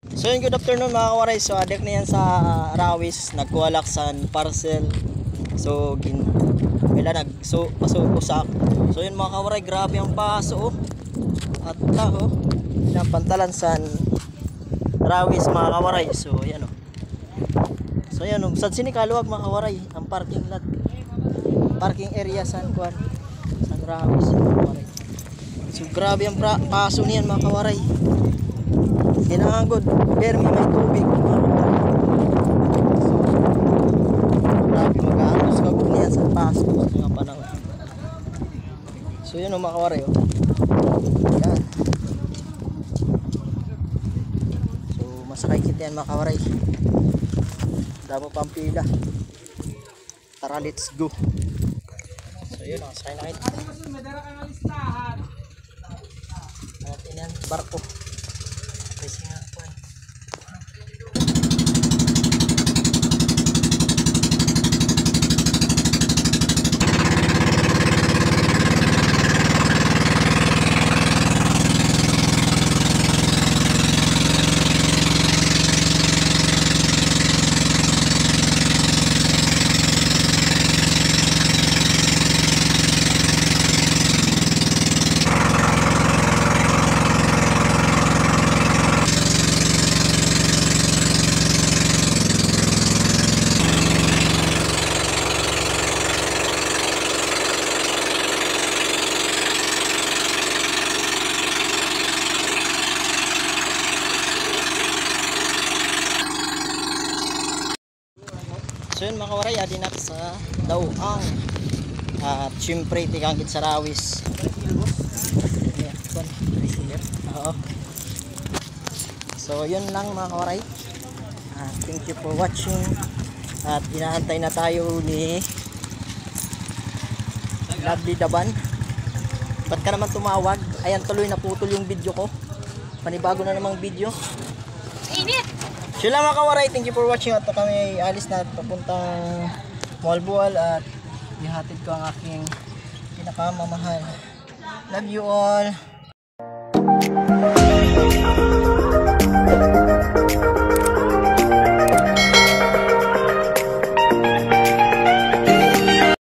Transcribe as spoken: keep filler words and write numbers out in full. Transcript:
So yun, good afternoon, mga kawaray. So adik na yan sa Rawis, nagkuha la ak san parcel. So gin-, ila nag-, so, paso-, usa. So yun, mga kawaray, grabe an paso, oh. At ta, oh. Yan an pantalan san Rawis, mga kawaray. So yan, oh. So yan, oh. Sad sini kaluwag, mga kawaray, an parking lot. Parking area san kuan, san Rawis, mga kawaray. So grabe an pra-, paso niyan, mga kawaray. Kailangan gud pirmi may tubig, mga kawaray. So grabe, mag-aanos ka gud niyan sa paso sa mga panahon. So yun, oh, mga kawaray, oh. Yan. So masakay kita yan, mga kawaray. Damo pa an pila. Tara, let's go. So yun, nakasakay na kita. Atin yan, barko. Kasi nga po eh. So yun, mga kawaray, adi na sa Laoang. At syempre, tikang gid sa Rawis. Ayan, kuwan. Oo. So yun lang, mga kawaray. Ah, thank you for watching. At inaantay na tayo ni Lovely Daban. Ba't ka naman tumawag? Ayan, tuloy naputol yung video ko. Panibago na namang video. Init! So yun lang, mga kawaray, thank you for watching. At kami alis na at papuntang Bohol-Bohol at ihatid ko ang aking pinakamamahal. Love you all.